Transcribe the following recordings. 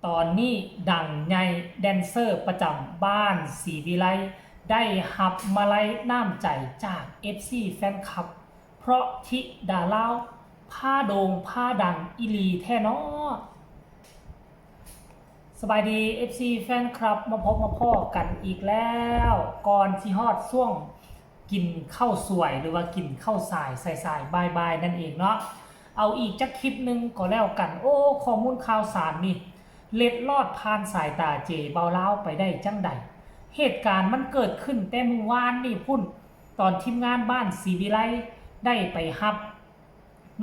ຕອນນີ້ດັງໃຫຍ່ ແດນເຊີປະຈຳບ້ານສີວິໄລ ໄດ້ຮັບມາໄລນ້ຳໃຈຈາກເອັຟຊີແຟນຄລັບ ເພາະທິດາລາວພາໂດ່ງພາດັງອີ່ຫຼີແທ້ເນາະ. ສະບາຍດີ ເອັຟຊີແຟນຄລັບ ມາພົບມາພໍ້ກັນອີກແລ້ວ. ກ່ອນຊິຮອດຊ່ວງ ກິນເຂົ້າສວຍ ຫຼືວ່າກິນເຂົ້າສາຍ ສາຍໆ ບ່າຍໆ ນັ້ນເອງເນາະ. ເອົາອີກຈັກຄລິບໜຶ່ງກໍແລ້ວກັນ. ໂອ້ ຂໍ້ມູນຂ່າວສານນີ້ ເລັດລອດຜ່ານສາຍຕາເຈເບົາລາວໄປໄດ້ຈັ່ງໃດ? ເຫດການມັນເກີດຂຶ້ນແຕ່ມື້ວານນີ້ພຸ້ນ ຕອນທີມງານບ້ານສີວິໄລໄດ້ໄປຮັບ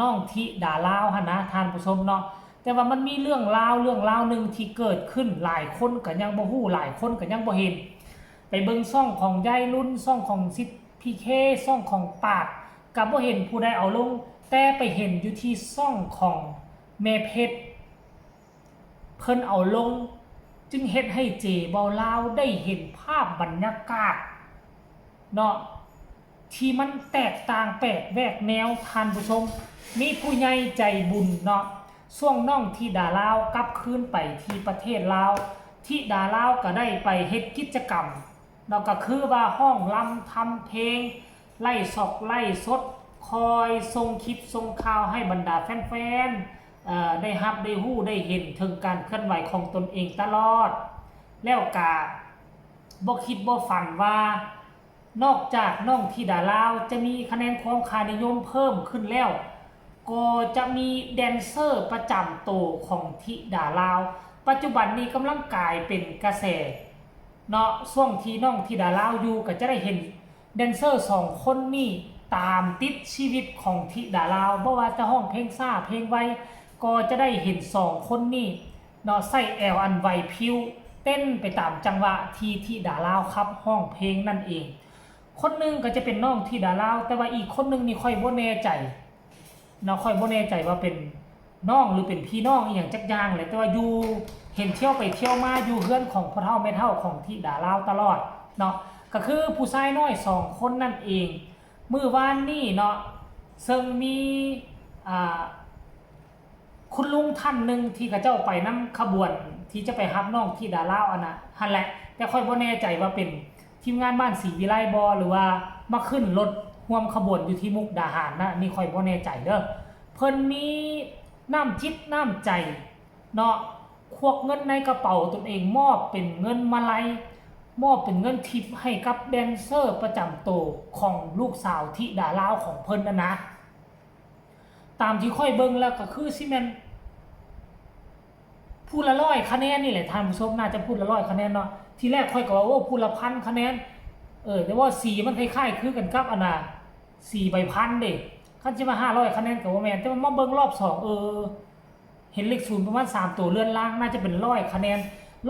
ນ້ອງທິດາລາວຫັ້ນນະທ່ານຜູ້ຊົມເນາະ. ແຕ່ວ່າມັນມີເລື່ອງລາວ ເລື່ອງລາວໜຶ່ງທີ່ເກີດຂຶ້ນ ຫຼາຍຄົນກໍຍັງບໍ່ຮູ້ ຫຼາຍຄົນກໍຍັງບໍ່ເຫັນ. ໄປເບິ່ງຊ່ອງຂອງຍາຍລຸນ ຊ່ອງຂອງສິດພີເຄ ຊ່ອງຂອງປາດ ກໍບໍ່ເຫັນຜູ້ໃດເອົາລົງ ແຕ່ໄປເຫັນຢູ່ທີ່ຊ່ອງຂອງແມ່ເພັດ ເພິ່ນເອົາລົງ ຈຶ່ງເຮັດໃຫ້ເຈເບົາລາວໄດ້ເຫັນພາບບັນຍາກາດເນາະ ທີ່ມັນແຕກຕ່າງແປກແຫວກແນວທ່ານຜູ້ຊົມ. ມີຜູ້ໃຫຍ່ໃຈບຸນເນາະ ຊ່ວງນ້ອງທິດາລາວກັບຄືນໄປທີ່ປະເທດລາວ ທິດາລາວກໍໄດ້ໄປເຮັດກິດຈະກຳເນາະ ກໍຄືວ່າຮ້ອງລຳທຳເພງ ໄລຟ໌ສົດ ໄລຟ໌ສົດ ຄອຍສົ່ງຄລິບສົ່ງຂ່າວໃຫ້ບັນດາແຟນໆ ເອີ ໄດ້ຮັບໄດ້ຮູ້ໄດ້ເຫັນເຖິງການເຄື່ອນໄຫວຂອງຕົນເອງຕະຫຼອດ. ແລ້ວກະບໍ່ຄິດບໍ່ຝັນວ່າ ນອກຈາກນ້ອງທິດາລາວຈະມີຄະແນນຄວາມຄ່ານິຍົມເພີ່ມຂຶ້ນແລ້ວ ກໍຈະມີແດນເຊີປະຈຳໂຕຂອງທິດາລາວ ປັດຈຸບັນນີ້ກຳລັງກາຍເປັນກະແສເນາະ. ຊ່ວງທີ່ນ້ອງທິດາລາວຢູ່ ກໍຈະໄດ້ເຫັນ ແດນເຊີສອງຄົນນີ້ຕາມຕິດຊີວິດຂອງທິດາລາວ ບໍ່ວ່າຈະຮ້ອງເພງຊ້າເພງໄວ ກໍຈະໄດ້ເຫັນສອງຄົນນີ້ເນາະ ໃຊ້ແອວອັນໄວພິ້ວ ເຕັ້ນໄປຕາມຈັງຫວະທີ່ທິດາລາວຂັບຮ້ອງເພງນັ້ນເອງ. ຄົນໜຶ່ງກໍຈະເປັນນ້ອງທິດາລາວ ແຕ່ວ່າອີກຄົນໜຶ່ງນີ້ຂ້ອຍບໍ່ແນ່ໃຈ ເນາະ ຂ້ອຍບໍ່ແນ່ໃຈວ່າເປັນນ້ອງ ຫຼືເປັນພີ່ນ້ອງອີ່ຫຍັງຈັກຢ່າງແຫຼະ ແຕ່ວ່າຢູ່ ເຫັນທ່ຽວໄປທ່ຽວມາຢູ່ເຮືອນຂອງພໍ່ເຖົ້າແມ່ເຖົ້າຂອງທິດາລາວຕະຫຼອດເນາະ ກໍຄືຜູ້ຊາຍນ້ອຍສອງຄົນນັ້ນເອງ. ມື້ວານນີ້ເນາະ ເຊິ່ງມີ ອ່າ ຄຸນລຸງທ່ານໜຶ່ງທີ່ເຂົາເຈົ້າໄປນຳຂະບວນທີ່ຈະໄປຮັບນ້ອງທິດາລາວອັນນະ ຫັ້ນແຫຼະ ແຕ່ຂ້ອຍບໍ່ແນ່ໃຈວ່າເປັນ ທີມງານບ້ານສີວິໄລບໍ່ ຫຼືວ່າມາຂຶ້ນລົດຮ່ວມຂະບວນຢູ່ທີ່ມຸກດາຫານນະ ອັນນີ້ຂ້ອຍບໍ່ແນ່ໃຈເດີ້. ເພິ່ນມີນ້ຳຈິດນ້ຳໃຈເນາະ ຄວັກເງິນໃນກະເປົາຕົນເອງ ມອບເປັນເງິນມາໄລ ມອບເປັນເງິນທິບໃຫ້ກັບແດນເຊີປະຈຳໂຕຂອງລູກສາວທິດາລາວຂອງເພິ່ນນັ້ນນະ. ຕາມທີ່ຂ້ອຍເບິ່ງແລ້ວກໍຄືຊິແມ່ນຜູ້ລະຮ້ອຍຄະແນນນີ້ແຫຼະທ່ານຜູ້ຊົມ ໜ້າຈະຜູ້ລະຮ້ອຍຄະແນນເນາະ. ທີແລກຂ້ອຍກໍວ່າ ໂອ້ ຜູ້ລະພັນຄະແນນ ເອີ ແຕ່ວ່າສີມັນຄ້າຍໆຄືກັນກັບອັນນ່າ ສີໃບພັນເດ້. ຄັນຊິວ່າຫ້າຮ້ອຍຄະແນນກໍບໍ່ແມ່ນ ແຕ່ວ່າມາເບິ່ງລອບສອງ ເອີ ເຫັນເລກສູນປະມານສາມໂຕເລື່ອນລ່າງ ໜ້າຈະເປັນຮ້ອຍຄະແນນ.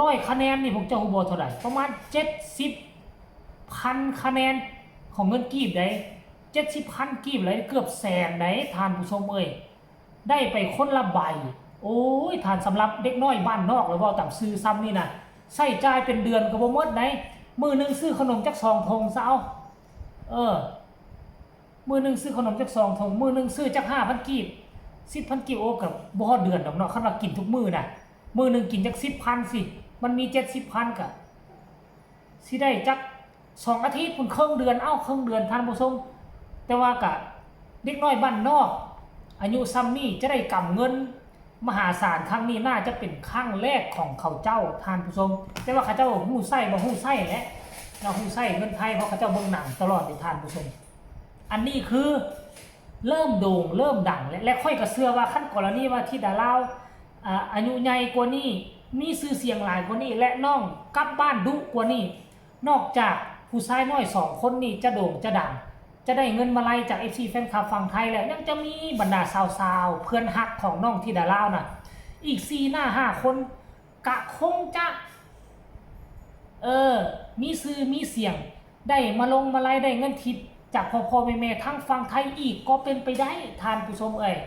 ຮ້ອຍຄະແນນນີ້ພວກເຈົ້າຮູ້ບໍ່ເທົ່າໃດ? ປະມານເຈັດສິບພັນຄະແນນຂອງເງິນກີບໃດ໋ ເຈັດສິບພັນກີບເລີຍ ເກືອບແສນໃດ໋ທ່ານຜູ້ຊົມເອີຍ ໄດ້ໄປຄົນລະໃບ. ໂອ້ຍ ທ່ານ ສຳລັບເດັກນ້ອຍບ້ານນອກ ລະເວົ້າຕາມຊື່ຊ່ຳນີ້ນະ ໃຊ້ຈ່າຍເປັນເດືອນກໍບໍ່ໝົດໃດ໋. ມື້ໜຶ່ງຊື້ຂະໜົມຈັກສອງຖົງຊະເອົາ ເອີ ມື້ໜຶ່ງຊື້ຂະໜົມຈັກສອງຖົງ ມື້ໜຶ່ງຊື້ຈັກຫ້າພັນກີບ ສິບພັນກີບ ໂອ້ ກໍບໍ່ຮອດເດືອນດອກເນາະ ຄັນວ່າກິນທຸກມື້ນະ. ມື້ໜຶ່ງກິນຈັກສິບພັນຊິ ມັນມີເຈັດສິບພັນ ກໍຊິໄດ້ຈັກສອງອາທິດພຸ້ນ ເຄິ່ງເດືອນ ເອົ້າ ເຄິ່ງເດືອນທ່ານຜູ້ຊົມ. ແຕ່ວ່າກະເດັກນ້ອຍບ້ານນອກອາຍຸຊ່ຳນີ້ຈະໄດ້ກຳເງິນມະຫາສານຄັ້ງນີ້ ໜ້າຈະເປັນຄັ້ງແລກຂອງເຂົາເຈົ້າທ່ານຜູ້ຊົມ. ແຕ່ວ່າເຂົາເຈົ້າຮູ້ໃຊ້ບໍ່ຮູ້ໃຊ້ແຫຼະ ເນາະ ຮູ້ໃຊ້ເງິນໄທ ເພາະເຂົາເຈົ້າເບິ່ງໜັງຕະຫຼອດເດ້ທ່ານຜູ້ຊົມ. ອັນນີ້ຄື ເລີ່ມໂດ່ງເລີ່ມດັງແລ້ວ ແລະ ຂ້ອຍກໍເຊື່ອວ່າ ຄັນກໍລະນີວ່າທິດາລາວ ອາ ອາຍຸໃຫຍ່ກວ່ານີ້ ມີຊື່ສຽງຫຼາຍກວ່ານີ້ ແລະ ນ້ອງກັບບ້ານດຸກວ່ານີ້ ນອກຈາກຜູ້ຊາຍນ້ອຍສອງຄົນນີ້ຈະໂດ່ງຈະດັງ ຈະໄດ້ເງິນມາໄລຈາກເອັຟຊີແຟນຄລັບຝັ່ງໄທແລ້ວ ຍັງຈະມີບັນດາສາວໆ ເພື່ອນຮັກຂອງນ້ອງທິດາລາວນະ ອີກສີ່ໜ້າຫ້າຄົນ ກະຄົງຈະ ເອີ ມີຊື່ມີສຽງ ໄດ້ມາລົງມາໄລ ໄດ້ເງິນທິບຈາກພໍ່ໆແມ່ໆທາງຝັ່ງໄທອີກກໍເປັນໄປໄດ້ທ່ານຜູ້ຊົມເອີຍ.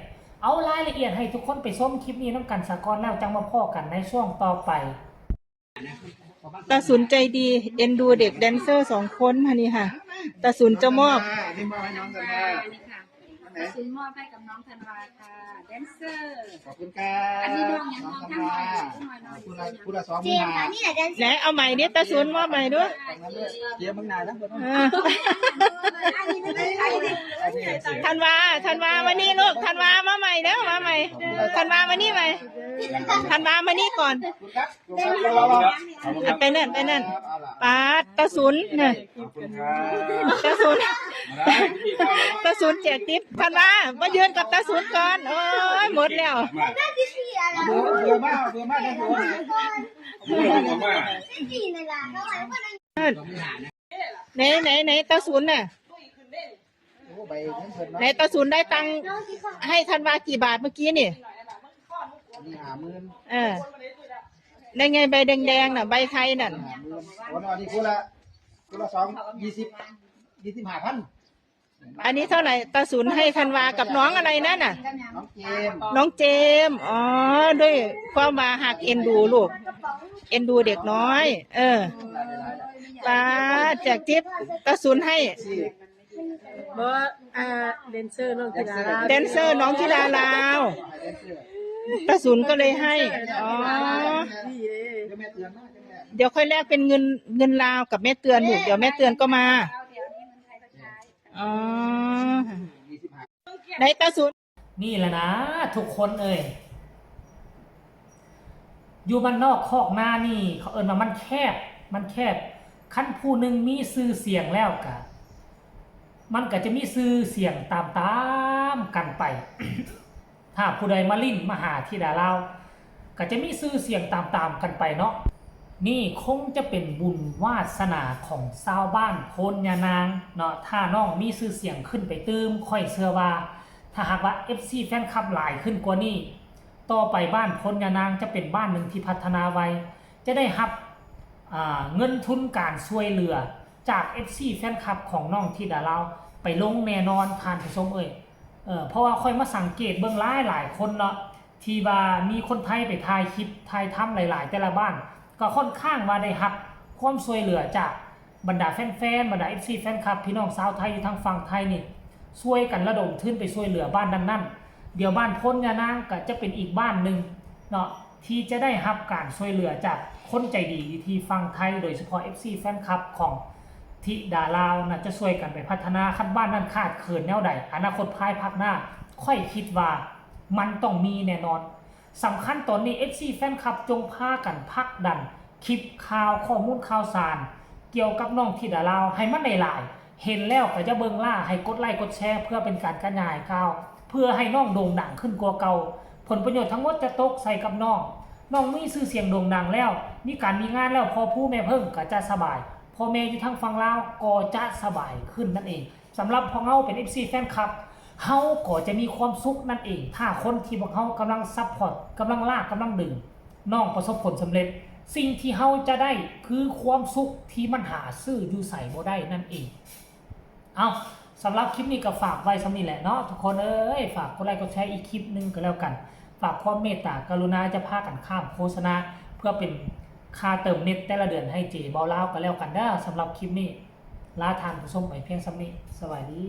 ເອົາ ລາຍລະອຽດໃຫ້ທຸກຄົນໄປຊົມຄລິບນີ້ນຳກັນສາກ່ອນ ແລ້ວຈັ່ງມາພໍ້ກັນໃນຊ່ວງຕໍ່ໄປ. ຕາສູນໃຈດີເອັນດູເດັກແດນເຊີສອງຄົນຫັ້ນນີ້ຄ່ະ ຕາສູນຈະມອບ ຕາສູນມອບໃຫ້ກັບນ້ອງທັນວາຄ່ະ ແດນເຊີ. ຂອບຄຸນຄ່ະ. ອັນນີ້ນ້ອງຫຍັງ? ນ້ອງທັນວາ ນ້ອງທັນວາ ຜູ້ລະ ຜູ້ລະສອງໝື່ນຫ້າ. ແນະ ເອົາໃໝ່ເດ້ ຕາສູນມອບໃໝ່ດ້ວຍ. ເກມເບິ່ງໜ້ານຳເພິ່ນ. ເອີ ທັນວາ ທັນວາ ມານີ້ລູກ ທັນວາ ມາໃໝ່ເດີ ມາໃໝ່. ທັນວາ ມານີ້ໃໝ່ ທັນວາ ມານີ້ກ່ອນ. ອັນ ໄປນັ້ນ ໄປນັ້ນ. ປາດ ຕາສູນນະ ຕາສູນ ຕາສູນແຈກຕິບ. ທັນວາ ມາຢືນກັບຕາສູນກ່ອນ. ໂອ້ຍ ໝົດແລ້ວ. ເບີ ເບີມາ ເບີມາ ເບີມາ. ໃນ ໃນ ໃນ ຕາສູນນະ ໃນຕາສູນໄດ້ຕັງໃຫ້ທັນວາກີ່ບາດເມື່ອກີ້ນີ້? ອັນນີ້ຫ້າໝື່ນ. ເອີ ໄດ້ໄງໃບແດງໆນະ ໃບໄທນັ້ນ? ຫ້າໝື່ນ. ໂອ້ ອັນນີ້ຄົນລະ ຄົນລະສອງ ຍີ່ສິບ ຍີ່ສິບຫ້າພັນ. ອັນນີ້ເທົ່າໃດ? ຕາສູນໃຫ້ທັນວາກັບນ້ອງອະໄລນັ້ນນະ? ນ້ອງເຈມ. ນ້ອງເຈມ. ອໍ ດ້ວຍຄວາມວ່າຮັກເອັນດູລູກ ເອັນດູເດັກນ້ອຍ. ເອີ ປາດ ແຈກຕິບ ຕາສູນໃຫ້ ບໍ່ ອ່າ ແດນເຊີນ້ອງທິດາລາວ ແດນເຊີນ້ອງທິດາລາວ ຕາສູນກໍເລີຍໃຫ້. ອໍ ດຽວຄ່ອຍແລກເປັນເງິນ ເງິນລາວກັບແມ່ເຕືອນລູກ ດຽວແມ່ເຕືອນກໍມາ. ອໍ ໄດ້ຕາສູນ. ນີ້ແຫຼະນະທຸກຄົນເອີຍ ຢູ່ບ້ານນອກຄອກນານີ້ ເຂົາເອີ້ນວ່າມັນແຄບ ມັນແຄບ. ຄັນຜູ້ໜຶ່ງມີຊື່ສຽງແລ້ວກະ ມັນກະຈະມີຊື່ສຽງຕາມໆກັນໄປ. ຖ້າຜູ້ໃດມາຫຼິ້ນມາຫາທິດາລາວ ກະຈະມີຊື່ສຽງຕາມໆກັນໄປເນາະ. ນີ້ຄົງຈະເປັນບຸນວາດສະໜາຂອງຊາວບ້ານໂພນຍານາງເນາະ. ຖ້ານ້ອງມີຊື່ສຽງຂຶ້ນໄປຕື່ມ ຂ້ອຍເຊື່ອວ່າ ຖ້າຫາກວ່າເອັຟຊີແຟນຄລັບຫຼາຍຂຶ້ນກວ່ານີ້ ຕໍ່ໄປບ້ານໂພນຍານາງຈະເປັນບ້ານໜຶ່ງທີ່ພັດທະນາໄວ ຈະໄດ້ຮັບ ອ່າ ເງິນທຶນການຊ່ວຍເຫຼືອຈາກເອັຟຊີແຟນຄລັບຂອງນ້ອງທິດາລາວໄປລົງແນ່ນອນທ່ານຜູ້ຊົມເອີຍ. ເອີ ເພາະວ່າຂ້ອຍມາສັງເກດເບິ່ງຫຼາຍໆຄົນເນາະ ທີ່ວ່າມີຄົນໄທໄປຖ່າຍຄລິບຖ່າຍທຳຫຼາຍໆ ແຕ່ລະບ້ານ ກໍຄ່ອນຂ້າງວ່າໄດ້ຮັບຄວາມຊ່ວຍເຫຼືອຈາກບັນດາແຟນໆ ບັນດາເອັຟຊີແຟນຄລັບ ພີ່ນ້ອງຊາວໄທຢູ່ທາງຝັ່ງໄທນີ້ ຊ່ວຍກັນລະດົມທຶນໄປຊ່ວຍເຫຼືອບ້ານນັ້ນໆ. ດຽວບ້ານໂພນຍານາງກໍຈະເປັນອີກບ້ານໜຶ່ງເນາະ ທີ່ຈະໄດ້ຮັບການຊ່ວຍເຫຼືອຈາກຄົນໃຈດີຢູ່ທີ່ຝັ່ງໄທ ໂດຍສະເພາະເອັຟຊີແຟນຄລັບຂອງທິດາລາວນະ ຈະຊ່ວຍກັນໄປພັດທະນາ. ຄັນບ້ານນັ້ນຂາດເຂີນແນວໃດ ອະນາຄົດພາຍພາກໜ້າ ຂ້ອຍຄິດວ່າມັນຕ້ອງມີແນ່ນອນ. ສຳຄັນຕອນນີ້ ເອັຟຊີແຟນຄລັບ ຈົ່ງພາກັນຜັກດັນຄລິບຂ່າວ ຂໍ້ມູນຂ່າວສານກ່ຽວກັບນ້ອງທິດາລາວໃຫ້ມັນໄດ້ຫຼາຍ. ເຫັນແລ້ວກໍຢ່າເບິ່ງລ້າ ໃຫ້ກົດໄລ້ກົດແຊເພື່ອເປັນການຂະຫຍາຍຂ່າວ ເພື່ອໃຫ້ນ້ອງໂດ່ງດັງຂຶ້ນກວ່າເກົ່າ. ຜົນປະໂຫຍດທັງໝົດຈະຕົກໃສ່ກັບນ້ອງ. ນ້ອງມີຊື່ສຽງໂດ່ງດັງແລ້ວ ມີການມີງານແລ້ວ ພໍ່ພູແມ່ເພິ່ງກໍຈະສະບາຍ ພໍ່ແມ່ຢູ່ທາງຝັ່ງລາວກໍຈະສະບາຍຂຶ້ນນັ້ນເອງ. ສຳລັບພວກເຮົາເປັນເອັຟຊີແຟນຄລັບ ເຮົາກໍຈະມີຄວາມສຸກນັ້ນເອງ ຖ້າຄົນທີ່ພວກເຮົາກຳລັງຊັບພອດ ກຳລັງລາກ ກຳລັງດຶງ ນ້ອງປະສົບຜົນສຳເລັດ. ສິ່ງທີ່ເຮົາຈະໄດ້ຄືຄວາມສຸກທີ່ມັນຫາຊື້ຢູ່ໃສບໍ່ໄດ້ນັ້ນເອງ. ເອົ້າ ສຳລັບຄລິບນີ້ກໍຝາກໄວ້ສ່ຳນີ້ແຫຼະເນາະທຸກຄົນເອີຍ. ຝາກກົດໄລ້ກົດແຊອີກຄລິບໜຶ່ງກໍແລ້ວກັນ. ຝາກຄວາມເມດຕາກະລຸນາ ຈະພາກັນຂ້າມໂຄສະນາ ເພື່ອເປັນຄ່າເຕີມເນັດແຕ່ລະເດືອນໃຫ້ເຈເບົາລາວກໍແລ້ວກັນເດີ. ສຳລັບຄລິບນີ້ ລາທ່ານຜູ້ຊົມໄປພຽງສ່ຳນີ້. ສະບາຍດີ.